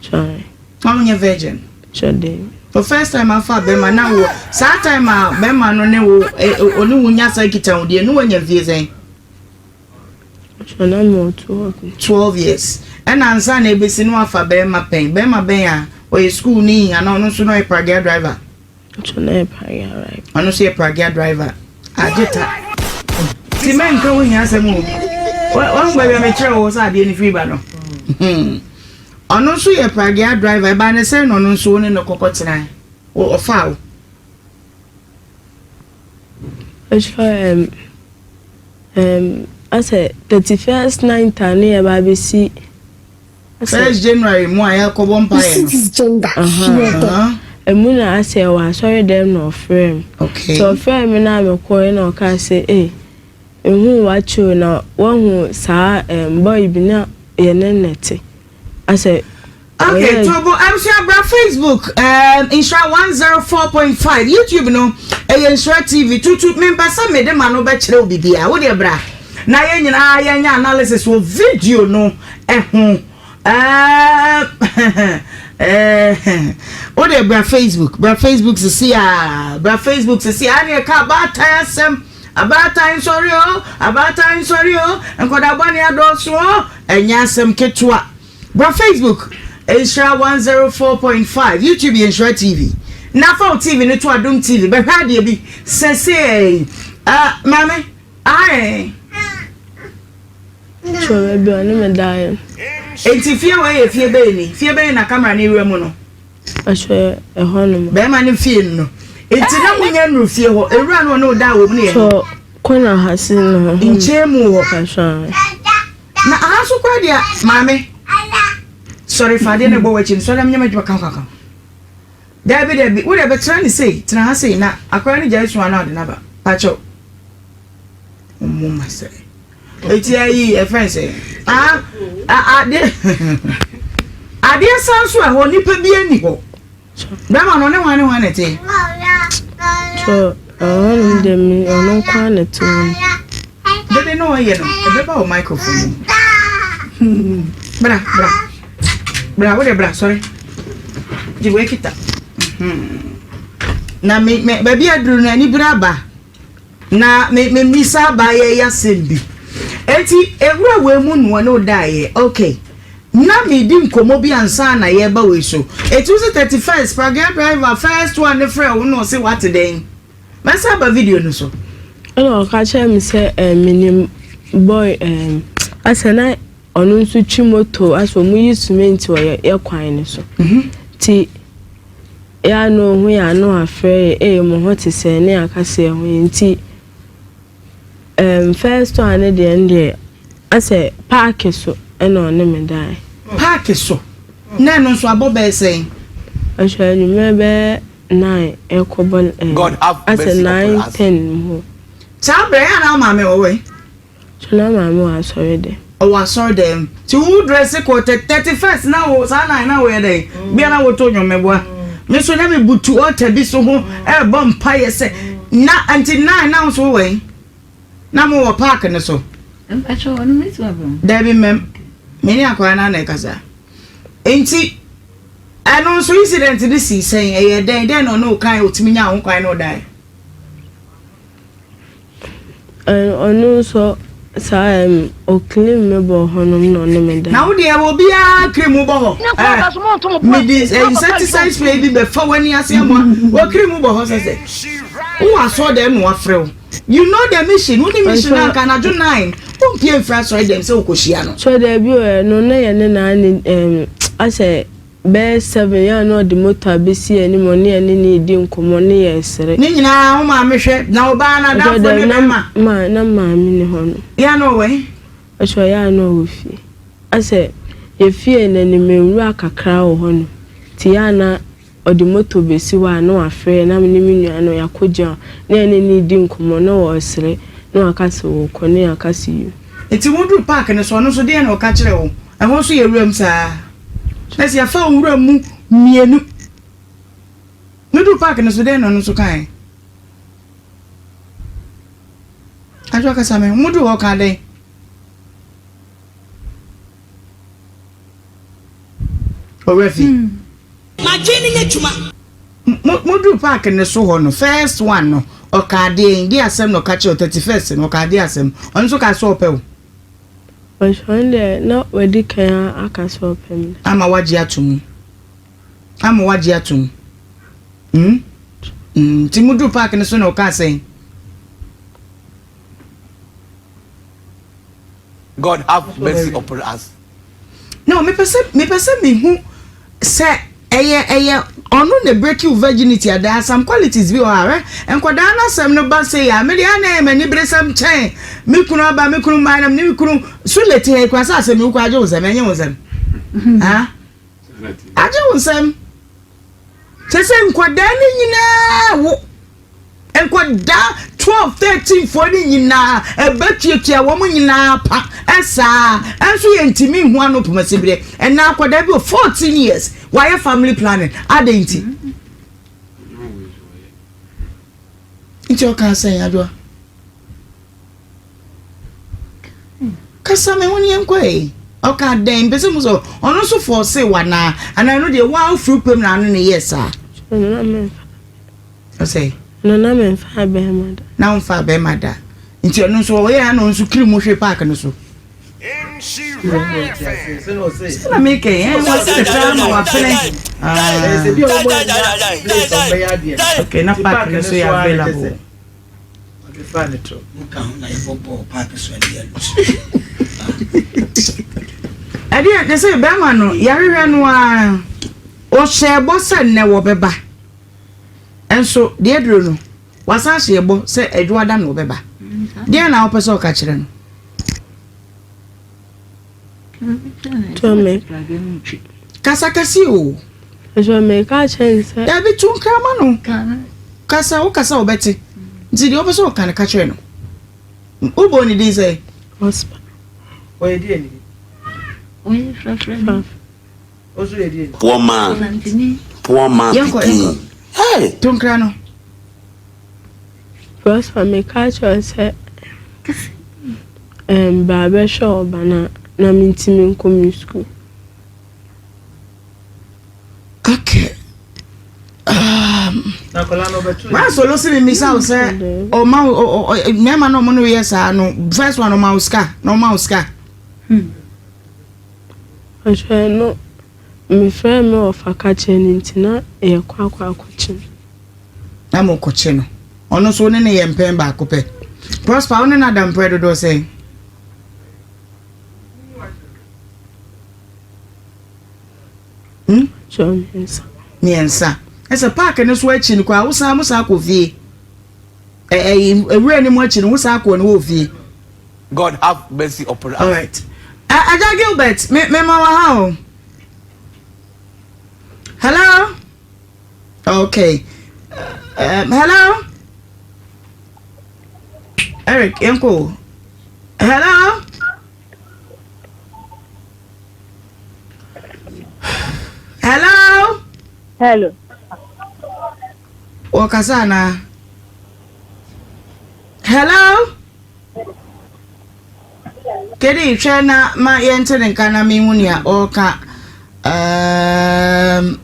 Sorry. Na wonyɛ virgin. Sure dabi. For first time afa bɛrima na wo saa time a bɛrima no ne wo ɔne wo nya saa nkitahodie no wanya mfie sɛn? Sure na me wɔ 12. 12 years. Ɛna ansa na ebesi no afa bɛrima pɛn. Bɛrima bɛn a ɔyɛ school ni anaa ɔno nso na ɔyɛ pragea driver? Ɔno yɛ pragea driver. Ɔno nso yɛ pragea driver. Agye ta. Ti mɛnka wo hia asɛm o. Wahu baabi a mekyerɛ wo sɛ adeɛ no firi ba no. Hmm. Ɔno nso yɛ pragea driver. Ɛbaa ne sɛn na ɔno nso wo ne no kɔkɔ tenae? Ɔfaa wo. Ɔkyerɛ um, um, asɛ 31st night a ne yɛba abɛsi First January mu a yɛakɔbɔ mpaeɛ no. Emu na asɛ wɔ asɔre dɛm na ɔfrɛɛ me. Okay. Nti ɔfrɛɛ me na mekɔe na ɔkaa sɛ ee mehu wakye o na wahu saa um, boy bi na yɛne no te. Asɛ Okay, Tobo, abusua bra Facebook, um, Nhyira 104.5, YouTube no, ɛyɛ Nhyira TV, tutu, mempɛ sɛ mede ma no bɛkyerɛ wo biribiara, wo deɛ bra, na yɛn nyinaa yɛnyɛ analysis wɔ video no ho. Ɛɛ, wo deɛ bra Facebook, bra Facebook sisi a, bra Facebook sisi a, ne ɛka abaatan asɛm, abaatan nsɔre o, abaatan nsɔre o, nkwadaa bɔne adɔɔso o, ɛnyɛ asɛm ketewa. Bra Facebook, Nhyira 104.5, YouTube yɛ Nhyira TV. Na fa wo TV no to Adom TV, bɛhwɛ adeɛ bi sɛsɛɛ yi. Uh, maame, ae. Kyerɛ baabi a ɔne me daeɛ. Enti fie wei yɛ fie bɛn ni? Fie bɛn na camera no wura mu no? Ɛhwɛ ɛhɔ nom. Bɛrima no fie no no. Enti na monya nnuru fie hɔ. Ewura no ɔne wo daa wɔ mu no yɛ. Sɔ kɔna ha si no hɔ. Nkyɛn mu hɔ. Ɛhwɛ. Na aha nso koraa deɛ maame. Sɔre fa adeɛ no bɔ w'akyi no sɔre na menyɛ m'adwuma kaw kaw kaw. Daabi daabi wo deɛ bɛtena ne sei tena ha sei na akwadaa no gyae su a na ɔde no aba. Pakyɛw. Ɔmo ma sɛ. Eti ayi ɛfɛn sɛ ah adeɛ adeɛ san so ɛhɔ nipa bi ani hɔ bɛrima no ɔne hwan ne hwan na ɛte. So ɛhɔnom deɛ mi ɔno nko ara na ɛte hɔ no. Dede na ɔyɛ no, ɛbɛba wɔ microphone mu. Bra, bra. Bra, wo de bra, sɔre. Gye wei kita. Na me, me, baabi aduru no, anibere aba. Na me, me mmisa abaayɛ yi asɛm bi. Enti, ewura wei mu no, ɔne wo daeɛ. Okay. Na medi nkɔmmɔ bi ansa na yɛreba wei so. Eti wo sɛ 31st, Pragea driver first one ne frɛ wo na ɔse wate dɛn? Mɛsan aba video no so. Ɛna ɔka kyerɛɛ me sɛ ɛɛ menim boy ɛɛ asɛ na ɔno nso twi moto asɛ ɔmo yi cement wɔ yɛ yɛ kwan no so mhm. ti yɛ a na ɔhu yɛ a na wafrɛ yɛ ee mo ho te sɛ ne aka sɛ ɛho yɛ nti ɛɛm first one ne deɛ no deɛ asɛ paaki so ɛna ɔne me dae. Paaki so na ɛno nso abɔ bɛyɛ sɛn? Ɔhwɛ anwummerɛ bɛyɛ 9 rekɔbɔ God have asɛ mercy upon 9 us. 10 mu hɔ. Saa berɛ yɛ a na wo maame wɔ hɔ yi? So na maame wɔ asɔre dɛm? Ɔwɔ asɔre dɛm. Nti wo dresse kɔ 31st na wo saa 9 na woyɛ dɛn? Bia na woto nnwom meboa. Me nso na me butu altar bi so ho ɛrebɔ mpaeɛ sɛ na nti 9 na wo nso wowɔ yi? Na mo wɔ park no so? Mpakyɛ wɔ no mɛtumi aba mu? Dabi mmɛm. Me ne akwadaa no na ɛkasa. Nti Ɛno nso incident no sii sɛn? Ɛyɛɛ dɛn? Dɛn na ɔne wo kae a otumi nyaa ho kwan ne wo dae? Ɔno nso saa ɛm ɔclean me bɔ hɔnom na ɔne me dae. Na wo deɛ obiara cream bɔ hɔ. Ɛɛ mede insecticide spray bi bɛfa w'ani ase ama wɔ cream bɔ hɔ sɛ sɛ wowɔ asɔre dɛm na wafrɛ wo. You know the mission. Wo ne mission na anka anadwo 9 wompie mfiri asɔre dɛm sɛ wokɔhyia no. So dabi o ɛno na yɛne no ane ɛɛm asɛ bɛyɛ 7 yɛ a na ɔde motor abɛsi yɛn anim ɔne yɛne no redi nkɔmmɔ ne yɛresere. Ne nyinaa wo maame hwɛ na wo baa no adamfo ne bɛrima. Ma na maame ni hɔ no. Yɛ a na ɔwɔ he? Ɔsɛ ɔyɛ a na ɔwɔ fie. Asɛ yɛ fie no anim nwura kakra wɔ hɔ nom nti yɛ a na Ɔde moto besi hɔ a na wafrɛ yɛn na me ne me nua no yɛakɔgyina hɔ na yɛne no redi nkɔmmɔ na ɔresere na waka sɛ ɔrekɔ na yɛaka sɛ yiw. Nti moduru park no so ɔno nso deɛn na ɔka kyerɛɛ wo? Ɛhɔ nso yɛ wuram saa? Na sɛ yɛfa wo nwura mu mmienu. Moduru park no so deɛn na ɔno nso kaeɛ? Adwoa kasa me ho. Moduru hɔ ɔkaa dɛn? Owura fi. M'adwene no nyɛ adwuma. Mo moduru park no so hɔ no first one no ɔkaa deɛn deɛ asɛm na ɔka kyerɛ wo 31st no ɔkaa deɛ asɛm ɔno nso kaa sɛ ɔpɛ wo. But ɔno deɛ na wadi kan aka sɛ ɔpɛ me. Ama wagye ato mu ama wagye ato mu mm mm nti moduru park no so na ɔkaa sɛn. God have mercy upon us. No, mepɛ sɛ mepɛ sɛ mehu sɛ ɛyɛ ɛyɛ ɔno na break you virginity a there are some qualities bi wɔ ha hwɛ nkwadaa no asɛm no ba sei a mede ana ɛyɛ m'ani beresɛm kyɛn me kunu aba me kunu mmaa na me ne me kunu so late ha kura sɛ asɛm yi wokɔ agye wo nsɛm ɛnyɛ wo nsɛm ha agye wo nsɛm kyɛ sɛ nkwadaa no nyinaa wo Nkwadaa 12, 13 foɔ no nyinaa ɛbɛ tuatua wɔn nyinaa pa ɛsaa ɛnso yɛ ntumi nhu ano pomasi berɛ ɛnna akwadaa bi wɔ 14 years wayɛ family planning adɛn nti nti ɔka sɛn adwoa Kasa me ho ne yɛnkɔ ɛ. Ɔka dɛn? Mpɛ sɛ mu sɛ ɔno nso fɔɔse wo anaa? Anaa ɛno deɛ woa wofiri pam na ano ne yɛɛ saa? No na memfa. Ɔsɛ? No na memfa bɛrima da. Na womfa bɛrima da. Nti ɔno nso ɔyɛ ana ɔno nso kiri mu hwe paaki no so. Sɛ na meka yi, ɛn wɔse ne pɛ ama wapene. Okay, na paaki no so yɛ available. Ɛdeɛ ne sɛ bɛrima no yɛahwehwɛ no ara ɔhyɛɛ bɔ sɛ nnɛ wɔbɛba nso deɛ aduro no wasan ahyɛ bɔ sɛ adwoada na ɔbɛba deɛ na wopɛ sɛ ɔka kyerɛ no Tɔ me. Kasa kɛse o. Ɛsɛ meka kyerɛ no sɛ. Dabi tu nkrama no. Kasa wo kasa ɔbɛte. Nti deɛ ɔpɛ sɛ ɔka no ka kyerɛ no. Wobɔ ne din sɛ? Prosper. Ɔyɛ deɛ ni. Ɔyɛ frafra ni. Ɔso yɛ deɛ ni. Poor man. Poor man Yɛnkɔ pikin. yɛnkɔ. Hey! To nkra no. Prosper meka kyerɛ sɛ. Ɛɛm bra bɛhwɛ wo ba no a na mentumi nkɔ me sukuu. Okay. Um, Masolo si mi misa wo sɛ ɔma wo mmarima na ɔmo no yɛ saa no first one ɔma wo sika na ɔma wo sika. Ɔhwɛ no mefrɛ me ɔfa ka kyerɛ no nti na yɛkɔ akɔ akɔkye no. Na mo kɔkye no ɔno nso wo ne no yɛ mpɛn baako pɛ. Prosper wo ne no ada mprɛ dodoɔ sɛn? Hmm? Mmiɛnsa. Mmiɛnsa. Ɛsɛ paaki no so akyi no koraa wosan mo san kɔ fie. Ɛɛ ewura no mu akyi no wosan kɔ no wɔ fie. God have mercy upon us. All right. Aja Gilbert, me me ma wa ha o. Hello. Okay. Hello. Eric, yɛnkɔ. Hello. Hello. Hello. Wɔkasa anaa? Hello. Kedi hwɛ na ma yɛnte ne nka na mehu nea ɔreka. Um,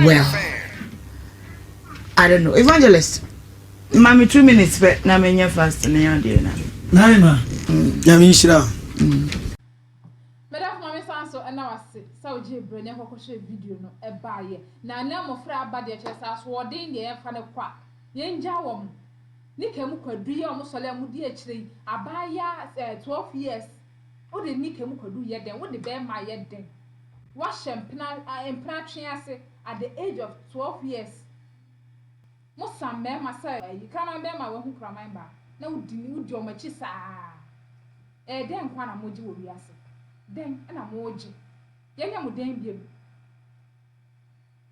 well, I don't know. Evangelist. Ma me 2 minutes pɛ na menyɛ fast ne adeɛ na. Naima, Nyame nhyira wo. Mɛdafo ma me san so ɛna wase sɛ wogye berɛ ne ɛkɔkɔhwɛ video no ɛbaayɛ na ɛnɛ mmɔfra aba deɛ kyerɛ sɛ asoɔden deɛ yɛmfa no kɔ a yɛngya wɔn ne ka mu kwadu yi a wɔn sɔle a wɔdi akyire yi abaayewa 12 years wode ne ka mu kwadu yɛ dɛn? Wode bɛrima yɛ dɛn? Wahyɛ mpena twe ase at the age of 12 years. Mo san mmarima sɛ ɛyi kraman bɛrima wahu kraman baa na wodi wɔn akyi saa. Ɛyɛ dɛn nkwa na mogye wɔ wiase? Dɛn ɛna mogye? Yɛnyɛ mo dɛn biem?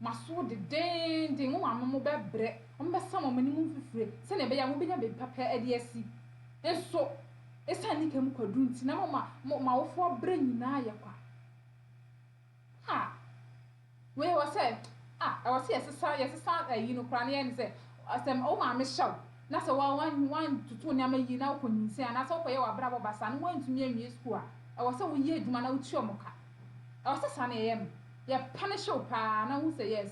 Maso dedenden mo maame mo bɛbrɛ wɔn bɛsa wɔn anim mfifire sɛnea ɛbɛyɛ a mobɛnya baabi papa ɛde asi nso ɛsiane nika mu kwadu nti na mo ma mo awofoɔ brɛ nyinaa yɛ kwa. Ha, wei wɔ sɛ ah, ɛwɔ sɛ yɛsesa ɛyi no koraa na yɛn sɛ sɛ wo maame hyɛw na sɛ wa wan wan tutu nneɛma yie na wokɔ nyinsɛn anaasɛ wokɔyɛ w'abrabɔ basa na wantumi anwie sukuu a, ɛwɔ sɛ woyɛ adwuma na wotua ɔmo ka. Ɛwɔ sɛ saa na yɛyɛ no, yɛ punish wo paa na wohu sɛ yes,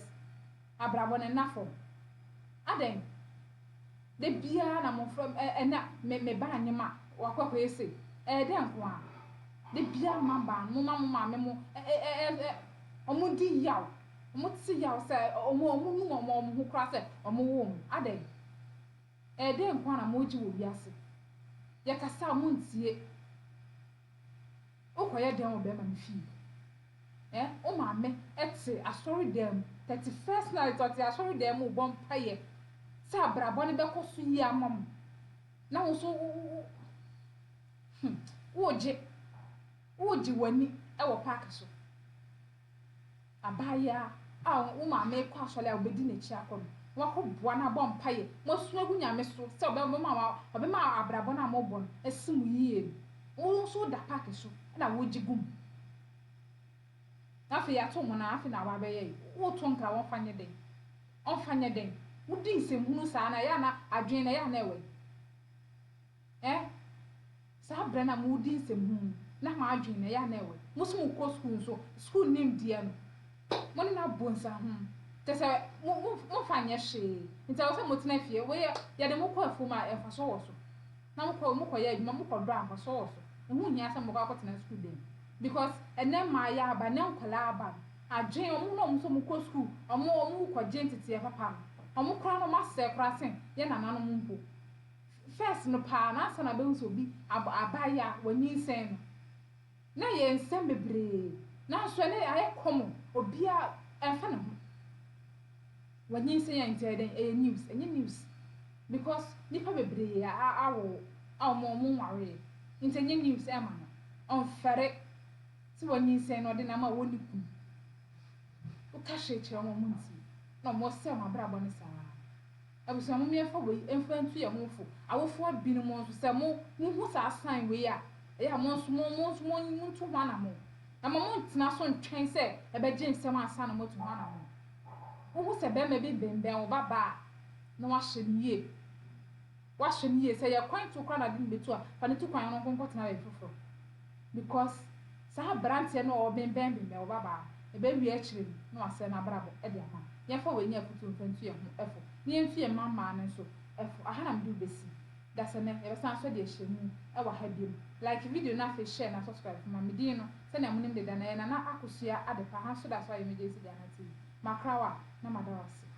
abrabɔ ne nna fam adɛn de biara na mmɔfra ɛna me ba anyem a wakɔ akɔyɛ sei. Ɛyɛ dɛn nko a de biara mma baa no mo ma mo maame mo ɛ ɛ ɛ ɔmo di yaw, ɔmo te yaw sɛ ɔmo num ɔmo ho koraa sɛ ɔmo wo mo adɛn. Ɛyɛ dɛn nko a na mo gye wɔ wiase? Yɛkasa a mo ntie. Wokɔyɛ dɛn wɔ bɛrima no fie? Wo maame ɛte asɔre dan mu 31st night, ɔte asɔre dan mu bɔ mpaeɛ sɛ abrabɔ no bɛkɔ so yie ama mo na wo nso wo wogye w'ani ɛwɔ park so. Abaayewa a wo maame kɔ asɔre a wobɛdi n'akyi akɔ no, wakɔ boa no abɔ mpaeɛ, moasu agu Nyame so sɛ ɔbɛma abrabɔ no a mobɔ no asi mo yie no, wo nso woda park so ɛna wogye gu mu. Afei yɛato mo na afei na wabɛyɛ yi woto nkra wɔmfa nyɛ dɛn? Ɔmfa nyɛ dɛn? Wodi nsɛmhunu saa na ɛyɛ ana adwene na ɛyɛ ana ɛwɔ saa berɛ na modi nsɛmhunu na mo adwene na ɛyɛ ana ɛwɔ. Mo so mokɔ sukuu nso, sukuu nimdeɛ no mo ne no abɔ nsa ho kyɛ sɛ momfa nyɛ hwee. Nti ɛwɔ sɛ motena fie. Wɔyɛ yɛde mo kɔ afuom a ɛmfasoɔ wɔ so na mokɔyɛ adwuma, mokɔdɔ a mfasoɔ wɔ so. Ɛho hia sɛ mokɔ akɔtena sukuu dan because ɛnɛ mmaayɛ aba, ɛnɛ nkwadaa aba no adwene ɔmo na ɔmo nso ɔmo kɔ sukuu, ɔmo kɔgye nteteɛ papa no, ɔmo koraa no ɔmo asɛe koraa sen yɛ nananom mpo. First no paa na ansa na bɛhu sɛ obi abaayewa wanyinsɛn no na yɛ nsɛm bebree, nanso ɛnɛ ayɛ common, obiara ɛmfa ne ho wanyinsɛn a nti ɛyɛ dɛn? Ɛyɛ news? Ɛnyɛ news because nipa bebree awo a ɔmo nwareɛ nti ɛnyɛ news ɛma no. Ɔmfɛre sɛ wanyinsɛn no ɔde nam a wɔnni kunu. Woka hwee kyerɛ wɔn, ɔmo ntie na ɔmo sɛ ɔmo abrabɔ no saa. Abusua, mo mmiɛnfa wei mfa ntu yɛn ho fo. Awofoɔ binom nso sɛ mo mohu saa sign wei a, ɛyɛ a mo nso mo ntu ho anamɔ na mo ntena so ntwɛn sɛ ɛbɛgye nsɛm ansa na mo atu ho anamɔ. Wohu sɛ bɛrima bi bɛnbɛn wo ba baa na wahyɛ no yie. Woahwɛ no yie, sɛ ɛyɛ kwan to koraa na ade no bɛtu a, fa no tu kwan no nko nkɔtena baabi foforɔ. Because saa aberanteɛ no a ɔbembɛnbembɛn wo babaa no, ɛbɛwie akyire no na wasɛe n'abrabɔ de ama wo. Yɛmfa wei nyɛ afotuo mfa ntu yɛn ho fo, na yɛntu yɛn mma mmaa no nso fo. Aha na mede wo bɛsi. Dasɛnɛ, yɛbɛsan nso de ahyɛ mu wɔ ha biom. Like video no afei share na subscribe ma me din no sɛnea monim deda no ɛyɛ Nana Akosua Adepa ha nso da so ayɛ Emergency Ghana TV. Makra wo a na mada wo ase.